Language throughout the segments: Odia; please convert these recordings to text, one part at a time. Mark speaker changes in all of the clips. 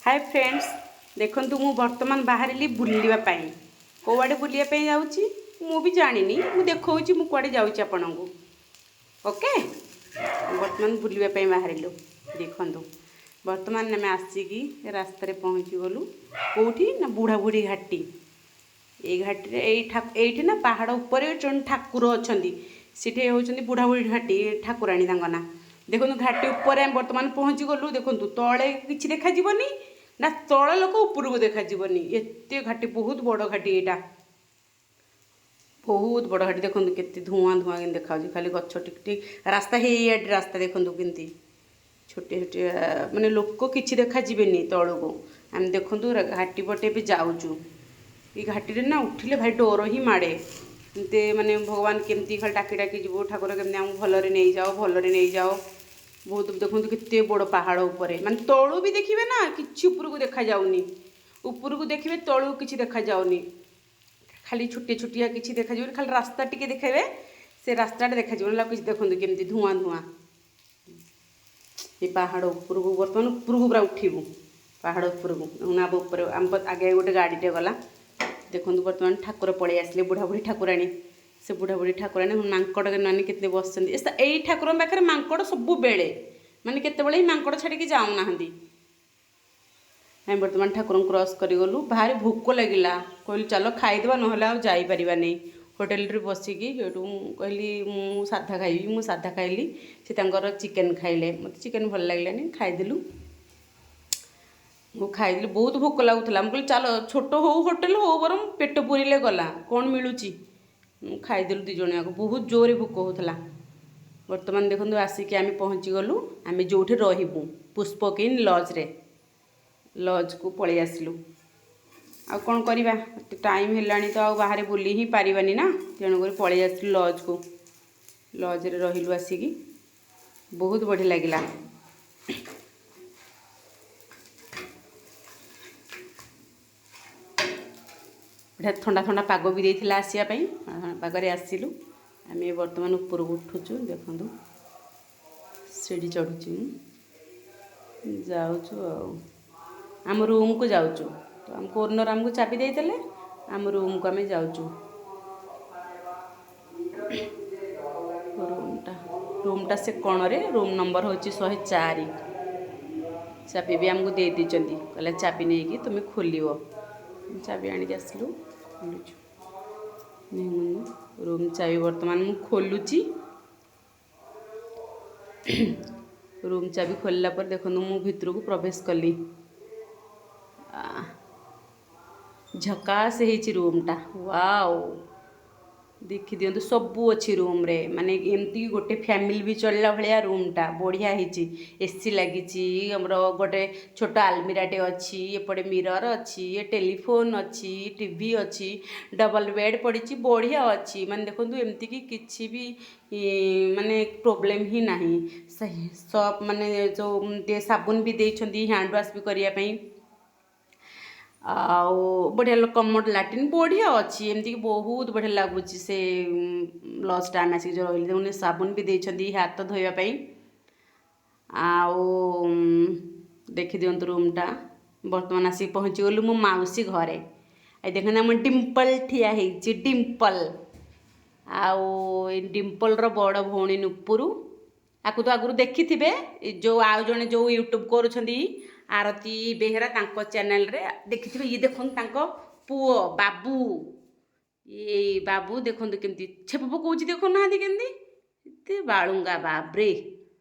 Speaker 1: ହାଏ ଫ୍ରେଣ୍ଡସ୍, ଦେଖନ୍ତୁ ମୁଁ ବର୍ତ୍ତମାନ ବାହାରିଲି ବୁଲିବା ପାଇଁ। କେଉଁଆଡ଼େ ବୁଲିବା ପାଇଁ ଯାଉଛି ମୁଁ ବି ଜାଣିନି। ମୁଁ ଦେଖାଉଛି ମୁଁ କୁଆଡ଼େ ଯାଉଛି ଆପଣଙ୍କୁ। ଓକେ, ବର୍ତ୍ତମାନ ବୁଲିବା ପାଇଁ ବାହାରିଲୁ। ଦେଖନ୍ତୁ ବର୍ତ୍ତମାନ ଆମେ ଆସିକି ରାସ୍ତାରେ ପହଞ୍ଚିଗଲୁ। କେଉଁଠି ନା ବୁଢ଼ାବୁଢ଼ୀ ଘାଟି। ଏଇ ଘାଟିରେ ଏଇଠି ନା ପାହାଡ଼ ଉପରେ ଜଣେ ଠାକୁର ଅଛନ୍ତି। ସେଠି ହେଉଛନ୍ତି ବୁଢ଼ାବୁଢ଼ୀ ଘାଟି ଠାକୁରାଣୀ ତାଙ୍କ ନାଁ। ଦେଖନ୍ତୁ ଘାଟି ଉପରେ ଆମେ ବର୍ତ୍ତମାନ ପହଞ୍ଚିଗଲୁ। ଦେଖନ୍ତୁ ତଳେ କିଛି ଦେଖାଯିବନି ନା ତଳ ଲୋକ ଉପରକୁ ଦେଖାଯିବନି। ଏତେ ଘାଟି, ବହୁତ ବଡ଼ ଘାଟି ଏଇଟା, ବହୁତ ବଡ଼ ଘାଟି। ଦେଖନ୍ତୁ କେତେ ଧୂଆଁ ଧୂଆଁ କେମିତି ଦେଖାଯାଉଛି। ଖାଲି ଗଛ ଟିକ ଟିକ ରାସ୍ତା ହେଇଆଡ଼େ ରାସ୍ତା ଦେଖନ୍ତୁ କେମିତି ଛୋଟିଆ ଛୋଟିଆ, ମାନେ ଲୋକ କିଛି ଦେଖାଯିବେନି ତଳକୁ। ଆମେ ଦେଖନ୍ତୁ ଘାଟି ପଟେ ବି ଯାଉଛୁ। ଏଇ ଘାଟିରେ ନା ଉଠିଲେ ଭାରି ଡର ହିଁ ମାଡ଼େ। ଏମିତି ମାନେ ଭଗବାନ କେମିତି ଖାଲି ଡାକି ଡାକି ଯିବୁ, ଠାକୁର କେମିତି ଆମକୁ ଭଲରେ ନେଇଯାଅ, ଭଲରେ ନେଇଯାଅ। ବହୁତ ଦେଖନ୍ତୁ କେତେ ବଡ଼ ପାହାଡ଼ ଉପରେ, ମାନେ ତଳୁ ବି ଦେଖିବେ ନା କିଛି ଉପରକୁ ଦେଖାଯାଉନି। ଉପରକୁ ଦେଖିବେ ତଳକୁ କିଛି ଦେଖାଯାଉନି, ଖାଲି ଛୋଟିଆ ଛୋଟିଆ କିଛି ଦେଖାଯିବନି। ଖାଲି ରାସ୍ତା ଟିକେ ଦେଖାଇବେ, ସେ ରାସ୍ତାଟା ଦେଖାଯିବ, ନହେଲେ ଆଉ କିଛି। ଦେଖନ୍ତୁ କେମିତି ଧୂଆଁ ଧୂଆଁ ଏ ପାହାଡ଼ ଉପରକୁ। ବର୍ତ୍ତମାନ ଉପରକୁ ପୁରା ଉଠିବୁ ପାହାଡ଼ ଉପରକୁ। ଆମ ଉପରେ ଆମ ଆଗେ ଗୋଟେ ଗାଡ଼ିଟେ ଗଲା। ଦେଖନ୍ତୁ ବର୍ତ୍ତମାନ ଠାକୁର ପଳେଇ ଆସିଲେ, ବୁଢ଼ାବୁଢ଼ୀ ଠାକୁରାଣୀ। ସେ ବୁଢ଼ାବୁଢ଼ୀ ଠାକୁରାଣୀ ମାଙ୍କଡ଼ ନାନୀ କେତେ ବସିଛନ୍ତି। ଏଇ ଠାକୁରଙ୍କ ପାଖରେ ମାଙ୍କଡ଼ ସବୁବେଳେ, ମାନେ କେତେବେଳେ ହିଁ ମାଙ୍କଡ଼ ଛାଡ଼ିକି ଯାଉନାହାନ୍ତି। ଆମେ ବର୍ତ୍ତମାନ ଠାକୁରଙ୍କୁ କ୍ରସ୍ କରିଗଲୁ। ଭାରି ଭୋକ ଲାଗିଲା, କହିଲୁ ଚାଲ ଖାଇଦେବା, ନହେଲେ ଆଉ ଯାଇପାରିବାନି। ହୋଟେଲରେ ବସିକି ସେଇଠୁ ମୁଁ କହିଲି ମୁଁ ସାଧା ଖାଇବି। ମୁଁ ସାଧା ଖାଇଲି, ସେ ତାଙ୍କର ଚିକେନ୍ ଖାଇଲେ। ମୋତେ ଚିକେନ୍ ଭଲ ଲାଗିଲାନି, ଖାଇଦେଲୁ। ମୁଁ ଖାଇଦେଲି, ବହୁତ ଭୋକ ଲାଗୁଥିଲା। ମୁଁ କହିଲି ଚାଲ, ଛୋଟ ହଉ ହୋଟେଲ ହଉ ବରଂ ପେଟ ପୁରିଲେ ଗଲା, କ'ଣ ମିଳୁଛି। ମୁଁ ଖାଇଦେଲୁ ଦୁଇ ଜଣ ଯାକ, ବହୁତ ଜୋରରେ ଭୋକ ହେଉଥିଲା। ବର୍ତ୍ତମାନ ଦେଖନ୍ତୁ ଆସିକି ଆମେ ପହଞ୍ଚିଗଲୁ ଆମେ ଯେଉଁଠି ରହିବୁ, ପୁଷ୍ପକିନ୍ ଲଜ୍ରେ। ଲଜ୍କୁ ପଳେଇ ଆସିଲୁ। ଆଉ କ'ଣ କରିବା, ଏତେ ଟାଇମ୍ ହେଲାଣି ତ ଆଉ ବାହାରେ ବୁଲି ହିଁ ପାରିବାନି ନା, ତେଣୁକରି ପଳେଇ ଆସିଲୁ ଲଜ୍କୁ। ଲଜ୍ରେ ରହିଲୁ ଆସିକି, ବହୁତ ବଢ଼ିଆ ଲାଗିଲା। ବଢ଼ିଆ ଥଣ୍ଡା ଥଣ୍ଡା ପାଗ ବି ଦେଇଥିଲା ଆସିବା ପାଇଁ। ଥଣ୍ଡା ପାଗରେ ଆସିଲୁ। ଆମେ ବର୍ତ୍ତମାନ ଉପରକୁ ଉଠୁଛୁ। ଦେଖନ୍ତୁ ସିଢ଼ି ଚଢ଼ୁଛି ମୁଁ, ଯାଉଛୁ ଆଉ ଆମ ରୁମ୍କୁ ଯାଉଛୁ। ତ ଆମକୁ ଓନର୍ ଆମକୁ ଚାବି ଦେଇଦେଲେ, ଆମ ରୁମ୍କୁ ଆମେ ଯାଉଛୁ। ରୁମ୍ଟା ସେ କୋଣରେ, ରୁମ୍ ନମ୍ବର ହେଉଛି 104। ଚାବି ବି ଆମକୁ ଦେଇ ଦେଇଛନ୍ତି, କହିଲେ ଚାବି ନେଇକି ତୁମେ ଖୋଲିବ। ଚାବି ଆଣିକି ଆସିଲୁ, ଖୋଲୁଛୁ। ରୁମ୍ ଚାବି ବର୍ତ୍ତମାନ ମୁଁ ଖୋଲୁଛି। ରୁମ୍ ଚାବି ଖୋଲିଲା ପରେ ଦେଖନ୍ତୁ ମୁଁ ଭିତରକୁ ପ୍ରବେଶ କଲି। ଝକାସ ହେଇଛି ରୁମ୍ଟା, ୱାଓ। ଦେଖିଦିଅନ୍ତୁ ସବୁ ଅଛି ରୁମ୍ରେ, ମାନେ ଏମିତିକି ଗୋଟେ ଫ୍ୟାମିଲି ବି ଚଳିଲା ଭଳିଆ ରୁମ୍ଟା ବଢ଼ିଆ ହେଇଛି। ଏସି ଲାଗିଛି, ଆମର ଗୋଟେ ଛୋଟ ଆଲମିରାଟେ ଅଛି, ଏପଟେ ମିରର୍ ଅଛି, ଏ ଟେଲିଫୋନ୍ ଅଛି, ଟିଭି ଅଛି, ଡବଲ୍ ବେଡ଼୍ ପଡ଼ିଛି, ବଢ଼ିଆ ଅଛି। ମାନେ ଦେଖନ୍ତୁ ଏମିତିକି କିଛି ବି ମାନେ ପ୍ରୋବ୍ଲେମ୍ ହିଁ ନାହିଁ। ସପ୍ ମାନେ ଯେଉଁ ସାବୁନ ବି ଦେଇଛନ୍ତି ହ୍ୟାଣ୍ଡ ୱାଶ୍ ବି କରିବା ପାଇଁ। ଆଉ ବଢ଼ିଆ କମୋଡ଼ ଲାଟ୍ରିନ୍ ବଢ଼ିଆ ଅଛି। ଏମିତିକି ବହୁତ ବଢ଼ିଆ ଲାଗୁଛି ସେ ଲଜ୍ଟା ଆମେ ଆସିକି ଯେଉଁ ରହିଲୁ। ଦେଖନ୍ତୁ ସାବୁନ ବି ଦେଇଛନ୍ତି ହାତ ଧୋଇବା ପାଇଁ। ଆଉ ଦେଖିଦିଅନ୍ତୁ ରୁମ୍ଟା। ବର୍ତ୍ତମାନ ଆସିକି ପହଞ୍ଚିଗଲୁ ମୋ ମାଉସୀ ଘରେ। ଏ ଦେଖନ୍ତୁ ଆମ ଡିମ୍ପଲ୍ ଠିଆ ହେଇଛି, ଡିମ୍ପଲ୍। ଆଉ ଏ ଡିମ୍ପଲ୍ର ବଡ଼ ଭଉଣୀ ନୁପୁରୁ, ଆକୁ ତ ଆଗରୁ ଦେଖିଥିବେ। ଯେଉଁ ଆଉ ଜଣେ ଯେଉଁ ୟୁଟ୍ୟୁବ୍ କରୁଛନ୍ତି ଆରତୀ ବେହେରା, ତାଙ୍କ ଚ୍ୟାନେଲ୍ରେ ଦେଖିଥିବେ। ଇଏ ଦେଖନ୍ତୁ ତାଙ୍କ ପୁଅ ବାବୁ। ଏଇ ବାବୁ ଦେଖନ୍ତୁ କେମିତି ଛେପ ପକଉଛି, ଦେଖୁନାହାନ୍ତି କେମିତି ଏତେ ବାଳୁଙ୍ଗା, ବାବରେ।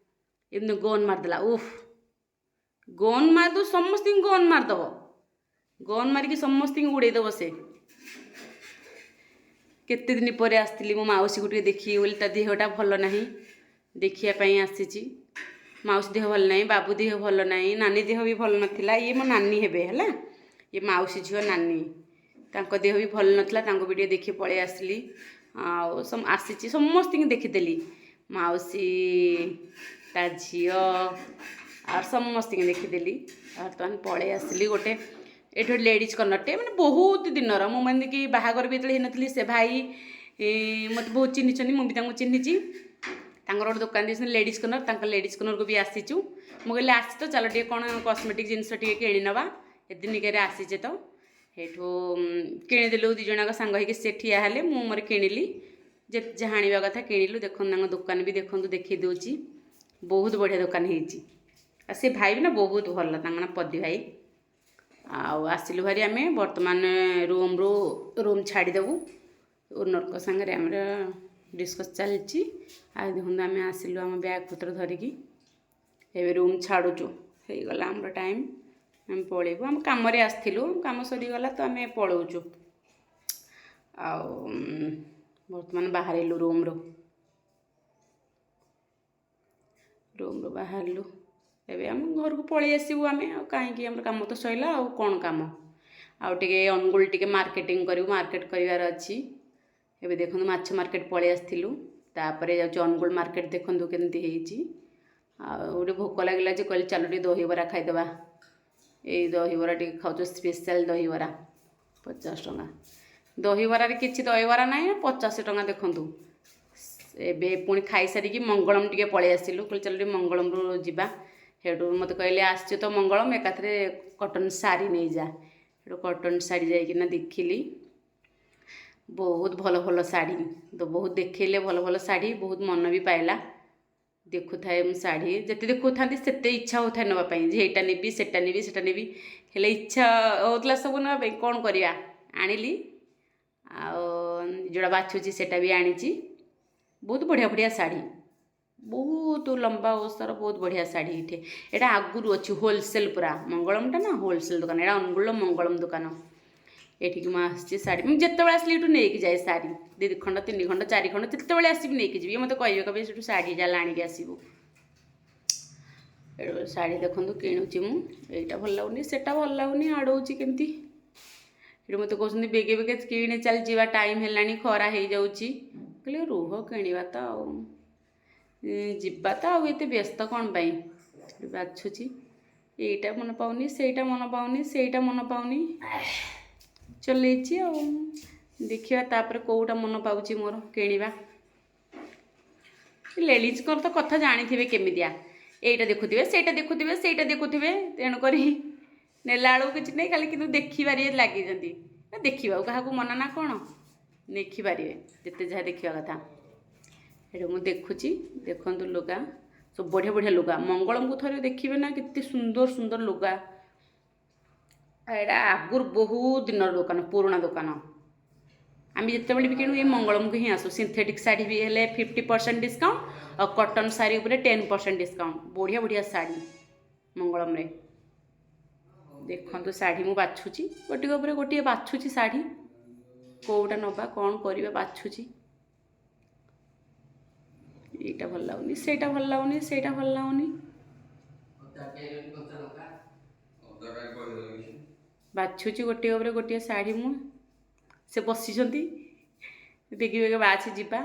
Speaker 1: ଏମିତି ଗନ୍ ମାରିଦେଲା, ଉଫ୍। ଗନ୍ ମାରିଦେବ ସମସ୍ତଙ୍କୁ, ଗନ୍ ମାରିଦେବ, ଗନ୍ ମାରିକି ସମସ୍ତଙ୍କୁ ଉଡ଼େଇଦେବ ସେ। କେତେ ଦିନ ପରେ ଆସିଥିଲି ମୋ ମାଉସୀକୁ ଟିକେ ଦେଖିବି ବୋଲି, ତା ଦେହଟା ଭଲ ନାହିଁ, ଦେଖିବା ପାଇଁ ଆସିଛି। ମାଉସୀ ଦେହ ଭଲ ନାହିଁ, ବାବୁ ଦେହ ଭଲ ନାହିଁ, ନାନୀ ଦେହ ବି ଭଲ ନଥିଲା। ଇଏ ମୋ ନାନୀ ହେବେ, ହେଲା, ଇଏ ମାଉସୀ ଝିଅ ନାନୀ। ତାଙ୍କ ଦେହ ବି ଭଲ ନଥିଲା, ତାଙ୍କୁ ବି ଟିକେ ଦେଖି ପଳେଇ ଆସିଲି। ଆଉ ଆସିଛି ସମସ୍ତଙ୍କୁ ଦେଖିଦେଲି, ମାଉସୀ, ତା ଝିଅ, ଆଉ ସମସ୍ତଙ୍କୁ ଦେଖିଦେଲି। ବର୍ତ୍ତମାନ ପଳେଇ ଆସିଲି। ଗୋଟେ ଏଇଠି ଗୋଟେ ଲେଡ଼ିଜ୍ କର୍ଣ୍ଣରଟେ, ମାନେ ବହୁତ ଦିନର ମୁଁ, ମାନେ କି ବାହାଘର ବି ଯେତେବେଳେ ହେଇନଥିଲି, ସେ ଭାଇ ମୋତେ ବହୁତ ଚିହ୍ନିଛନ୍ତି, ମୁଁ ବି ତାଙ୍କୁ ଚିହ୍ନିଛି। ତାଙ୍କର ଗୋଟେ ଦୋକାନ ଦେଇଛନ୍ତି ଲେଡ଼ିଜ୍ କର୍ଣ୍ଣର, ତାଙ୍କ ଲେଡ଼ିଜ୍ କର୍ଣ୍ଣରକୁ ବି ଆସିଛୁ। ମୁଁ କହିଲି ଆସିଛି ତ ଚାଲ ଟିକେ କ'ଣ କସ୍ମେଟିକ୍ ଜିନିଷ ଟିକେ କିଣି ନେବା, ଏଦିନିକରେ ଆସିଛେ ତ। ସେଇଠୁ କିଣିଦେଲୁ ଦୁଇ ଜଣଙ୍କ ସାଙ୍ଗ ହେଇକି। ସେ ଠିଆ ହେଲେ, ମୁଁ ମୋର କିଣିଲି, ଯେ ଯାହା ଆଣିବା କଥା କିଣିଲୁ। ଦେଖନ୍ତୁ ତାଙ୍କ ଦୋକାନ ବି ଦେଖନ୍ତୁ, ଦେଖେଇ ଦେଉଛି। ବହୁତ ବଢ଼ିଆ ଦୋକାନ ହେଇଛି। ଆଉ ସେ ଭାଇ ବି ନା ବହୁତ ଭଲ, ତାଙ୍କ ନାଁ ପଦି ଭାଇ। ଆଉ ଆସିଲୁ ଭାରି ଆମେ ବର୍ତ୍ତମାନ ରୁମ୍ରୁ, ରୁମ୍ ଛାଡ଼ିଦେବୁ। ଓନର୍ଙ୍କ ସାଙ୍ଗରେ ଆମର ଡିସ୍କସ୍ ଚାଲିଛି। ଆଉ ଦେଖନ୍ତୁ ଆମେ ଆସିଲୁ ଆମ ବ୍ୟାଗ୍ ପତ୍ର ଧରିକି, ଏବେ ରୁମ୍ ଛାଡ଼ୁଛୁ। ହେଇଗଲା ଆମର ଟାଇମ୍, ଆମେ ପଳେଇବୁ। ଆମ କାମରେ ଆସିଥିଲୁ, କାମ ସରିଗଲା ତ ଆମେ ପଳଉଛୁ। ଆଉ ବର୍ତ୍ତମାନ ବାହାରିଲୁ ରୁମ୍ରୁ, ରୁମ୍ରୁ ବାହାରିଲୁ। ଏବେ ଆମ ଘରକୁ ପଳେଇ ଆସିବୁ ଆମେ। ଆଉ କାହିଁକି, ଆମର କାମ ତ ସରିଲା, ଆଉ କ'ଣ କାମ? ଆଉ ଟିକେ ଅନୁଗୁଳ ଟିକେ ମାର୍କେଟିଂ କରିବୁ, ମାର୍କେଟ କରିବାର ଅଛି। ଏବେ ଦେଖନ୍ତୁ ମାଛ ମାର୍କେଟ ପଳେଇ ଆସିଥିଲୁ, ତାପରେ ଯାଉଛି ଅନୁଗୁଳ ମାର୍କେଟ। ଦେଖନ୍ତୁ କେମିତି ହେଇଛି। ଆଉ ଗୋଟେ ଭୋକ ଲାଗିଲା ଯେ କହିଲି ଚାଲ ଟିକେ ଦହିବରା ଖାଇଦେବା। ଏଇ ଦହିବରା ଟିକେ ଖାଉଛୁ, ସ୍ପେଶାଲ ଦହିବରା 50 ଟଙ୍କା। ଦହିବରାରେ କିଛି ଦହିବରା ନାହିଁ, 50 ଟଙ୍କା ଦେଖନ୍ତୁ। ଏବେ ପୁଣି ଖାଇସାରିକି ମଙ୍ଗଳମ ଟିକେ ପଳେଇ ଆସିଲୁ। କହିଲି ଚାଲ ଟିକେ ମଙ୍ଗଳମରୁ ଯିବା। ସେଇଠୁ ମୋତେ କହିଲେ ଆସିଛୁ ତ ମଙ୍ଗଳମ, ଏକାଥରେ କଟନ୍ ଶାଢ଼ୀ ନେଇଯା। ସେଠୁ କଟନ୍ ଶାଢ଼ୀ ଯାଇକିନା ଦେଖିଲି, ବହୁତ ଭଲ ଭଲ ଶାଢ଼ୀ ତ ବହୁତ ଦେଖେଇଲେ, ଭଲ ଭଲ ଶାଢ଼ୀ। ବହୁତ ମନ ବି ପାଇଲା। ଦେଖୁଥାଏ ମୁଁ ଶାଢ଼ୀ, ଯେତେ ଦେଖୁଥାନ୍ତି ସେତେ ଇଚ୍ଛା ହେଉଥାଏ ନେବା ପାଇଁ, ଯେ ଏଇଟା ନେବି, ସେଟା ନେବି, ସେଟା ନେବି। ହେଲେ ଇଚ୍ଛା ହେଉଥିଲା ସବୁ ନେବା ପାଇଁ, କ'ଣ କରିବା, ଆଣିଲି। ଆଉ ଯେଉଁଟା ବାଛୁଛି ସେଟା ବି ଆଣିଛି। ବହୁତ ବଢ଼ିଆ ବଢ଼ିଆ ଶାଢ଼ୀ, ବହୁତ ଲମ୍ବା ଓସାର, ବହୁତ ବଢ଼ିଆ ଶାଢ଼ୀ ଏଇଠି। ଏଇଟା ଆଗରୁ ଅଛି ହୋଲସେଲ୍ ପୁରା ମଙ୍ଗଳମଟା ନା ହୋଲସେଲ୍ ଦୋକାନ। ଏଇଟା ଅନୁଗୁଳର ମଙ୍ଗଳମ ଦୋକାନ। ଏଠିକି ମୁଁ ଆସିଛି ଶାଢ଼ୀ, ମୁଁ ଯେତେବେଳେ ଆସିଲି ଏଠୁ ନେଇକି ଯାଏ ଶାଢ଼ୀ, 2 ଖଣ୍ଡ, 3 ଖଣ୍ଡ, 4 ଖଣ୍ଡ, ଯେତେବେଳେ ଆସିବି ନେଇକି ଯିବି। ମୋତେ କହିବେ, କହିବେ ସେଠୁ ଶାଢ଼ୀ ଚାଲ ଆଣିକି ଆସିବୁ। ଏଠୁ ଶାଢ଼ୀ ଦେଖନ୍ତୁ କିଣୁଛି ମୁଁ। ଏଇଟା ଭଲ ଲାଗୁନି, ସେଟା ଭଲ ଲାଗୁନି, ଆଡ଼ଉଛି କେମିତି। ଏଠୁ ମୋତେ କହୁଛନ୍ତି ବେଗେ ବେଗେ କିଣି ଚାଲିଯିବା, ଟାଇମ୍ ହେଲାଣି, ଖରା ହେଇଯାଉଛି। କହିଲେ ରୁହ, କିଣିବା ତ ଆଉ ଯିବା ତ ଆଉ, ଏତେ ବ୍ୟସ୍ତ କ'ଣ ପାଇଁ? ବାଛୁଛି, ଏଇଟା ମନ ପାଉନି, ସେଇଟା ମନ ପାଉନି, ସେଇଟା ମନ ପାଉନି, ଚଲେଇଛି। ଆଉ ଦେଖିବା ତାପରେ କେଉଁଟା ମନ ପାଉଛି ମୋର, କିଣିବା। ଲେଡ଼ିଜ୍ଙ୍କର ତ କଥା ଜାଣିଥିବେ କେମିତିଆ, ଏଇଟା ଦେଖୁଥିବେ, ସେଇଟା ଦେଖୁଥିବେ, ସେଇଟା ଦେଖୁଥିବେ। ତେଣୁକରି ନେଲା ବେଳକୁ କିଛି ନାହିଁ, ଖାଲି କିନ୍ତୁ ଦେଖିପାରିବେ, ଲାଗିଛନ୍ତି ଦେଖିବାକୁ। କାହାକୁ ମନା ନା କ'ଣ? ଦେଖିପାରିବେ ଯେତେ ଯାହା ଦେଖିବା କଥା। ଏଠି ମୁଁ ଦେଖୁଛି, ଦେଖନ୍ତୁ ଲୁଗା ସବୁ ବଢ଼ିଆ ବଢ଼ିଆ ଲୁଗା। ମଙ୍ଗଳମକୁ ଥରେ ଦେଖିବେ ନା, କେତେ ସୁନ୍ଦର ସୁନ୍ଦର ଲୁଗା। ଏଇଟା ଆଗରୁ ବହୁତ ଦିନର ଦୋକାନ, ପୁରୁଣା ଦୋକାନ। ଆମେ ଯେତେବେଳେ ବି କିଣୁ ଏ ମଙ୍ଗଳମକୁ ହିଁ ଆସୁ। ସିନ୍ଥେଟିକ୍ ଶାଢ଼ୀ ବି ହେଲେ 50% ଡିସକାଉଣ୍ଟ, ଆଉ କଟନ୍ ଶାଢ଼ୀ ଉପରେ 10% ଡିସକାଉଣ୍ଟ। ବଢ଼ିଆ ବଢ଼ିଆ ଶାଢ଼ୀ ମଙ୍ଗଳମରେ। ଦେଖନ୍ତୁ ଶାଢ଼ୀ ମୁଁ ବାଛୁଛି, ଗୋଟିଏ ଉପରେ ଗୋଟିଏ ବାଛୁଛି ଶାଢ଼ୀ, କେଉଁଟା ନେବା କ'ଣ କରିବା ବାଛୁଛି। ଏଇଟା ଭଲ ଲାଗୁନି, ସେଇଟା ଭଲ ଲାଗୁନି, ସେଇଟା ଭଲ ଲାଗୁନି, ବାଛୁଛି ଗୋଟିଏ ଉପରେ ଗୋଟିଏ ଶାଢ଼ୀ ମୁଁ। ସେ ବସିଛନ୍ତି, ବେଗି ବେଗି ବାଛି ଯିବା।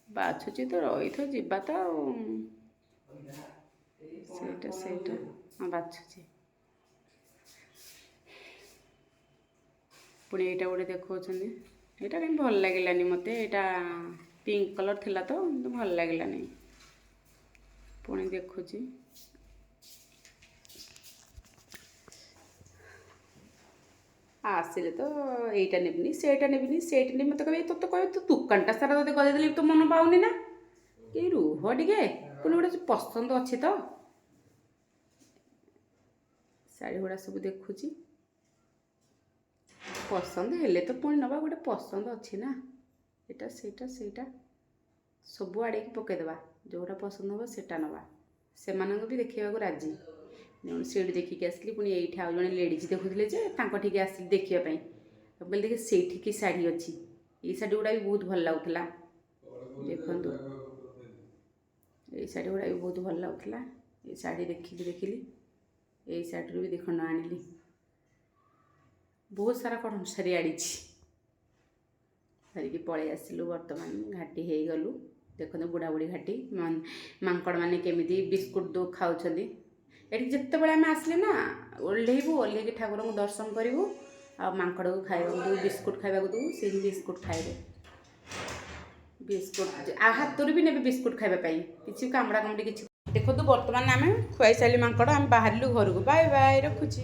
Speaker 1: ବାଛୁଛି ତ, ରହିଥ, ଯିବା ତ ଆଉ। ସେଇଟା ସେଇଟା ହଁ ବାଛୁଛି। ପୁଣି ଏଇଟା ଗୋଟେ ଦେଖାଉଛନ୍ତି, ଏଇଟା କାହିଁ ଭଲ ଲାଗିଲାନି ମୋତେ। ଏଇଟା ପିଙ୍କ କଲର୍ ଥିଲା ତ ଭଲ ଲାଗିଲାନି। ପୁଣି ଦେଖୁଛି। ଆସିଲେ ତ ଏଇଟା ନେବିନି, ସେଇଟା ନେବିନି, ସେଇଟା ନେବି। ମୋତେ କହିବେ, ତୋତେ କହିବେ ତୁ ଦୋକାନଟା ସାରା ତୋତେ ଗଦେଇଦେଲି, ତୋ ମନ ପାଉନି ନା କି? ରୁହ ଟିକେ, ପୁଣି ଗୋଟେ ପସନ୍ଦ ଅଛି ତ। ଶାଢ଼ୀ ଗୁଡ଼ା ସବୁ ଦେଖୁଛି, ପସନ୍ଦ ହେଲେ ତ ପୁଣି ନେବା। ଗୋଟେ ପସନ୍ଦ ଅଛି ନା, ଏଇଟା ସେଇଟା ସେଇଟା ସବୁ ଆଡ଼େଇକି ପକାଇଦେବା, ଯେଉଁଟା ପସନ୍ଦ ହେବ ସେଇଟା ନେବା। ସେମାନଙ୍କୁ ବି ଦେଖିବାକୁ ରାଜି। ସେଇଠି ଦେଖିକି ଆସିଲି। ପୁଣି ଏଇଠି ଆଉ ଜଣେ ଲେଡ଼ିଜ୍ ଦେଖୁଥିଲେ ଯେ ତାଙ୍କ ଠିକି ଆସିଲି ଦେଖିବା ପାଇଁ। କହିଲି ଦେଖେ ସେଇଠିକି ଶାଢ଼ୀ ଅଛି। ଏଇ ଶାଢ଼ୀ ଗୁଡ଼ା ବି ବହୁତ ଭଲ ଲାଗୁଥିଲା। ଦେଖନ୍ତୁ ଏଇ ଶାଢ଼ୀ ଗୁଡ଼ା ବି ବହୁତ ଭଲ ଲାଗୁଥିଲା। ଏଇ ଶାଢ଼ୀ ଦେଖିଲି ଦେଖିଲି, ଏଇ ଶାଢ଼ୀରୁ ବି 2 ଖଣ୍ଡ ଆଣିଲି। ବହୁତ ସାରା କଟନ୍ ଶାଢ଼ୀ ଆଣିଛି। ଧରିକି ପଳେଇ ଆସିଲୁ। ବର୍ତ୍ତମାନ ଘାଟି ହେଇଗଲୁ। ଦେଖନ୍ତୁ ବୁଢ଼ାବୁଢ଼ୀ ଘାଟି, ମାଙ୍କଡ଼ମାନେ କେମିତି ବିସ୍କୁଟ ଖାଉଛନ୍ତି। ଏଠି ଯେତେବେଳେ ଆମେ ଆସିଲେ ନା ଓହ୍ଲେଇବୁ, ଓହ୍ଲେଇକି ଠାକୁରଙ୍କୁ ଦର୍ଶନ କରିବୁ ଆଉ ମାଙ୍କଡ଼କୁ ଖାଇବାକୁ ଦେବୁ, ବିସ୍କୁଟ ଖାଇବାକୁ ଦେବୁ। ସେ ହିଁ ବିସ୍କୁଟ ଖାଇବେ। ବିସ୍କୁଟ ଆଉ ହାତରୁ ବି ନେବେ ବିସ୍କୁଟ ଖାଇବା ପାଇଁ, କିଛି କାମୁଡ଼ା କାମୁଡ଼ି କିଛି। ଦେଖନ୍ତୁ, ବର୍ତ୍ତମାନ ଆମେ ଖୁଆଇ ସାରିଲି ମାଙ୍କଡ଼, ଆମେ ବାହାରିଲୁ ଘରକୁ। ବାଏ ବାଏ, ରଖୁଛି।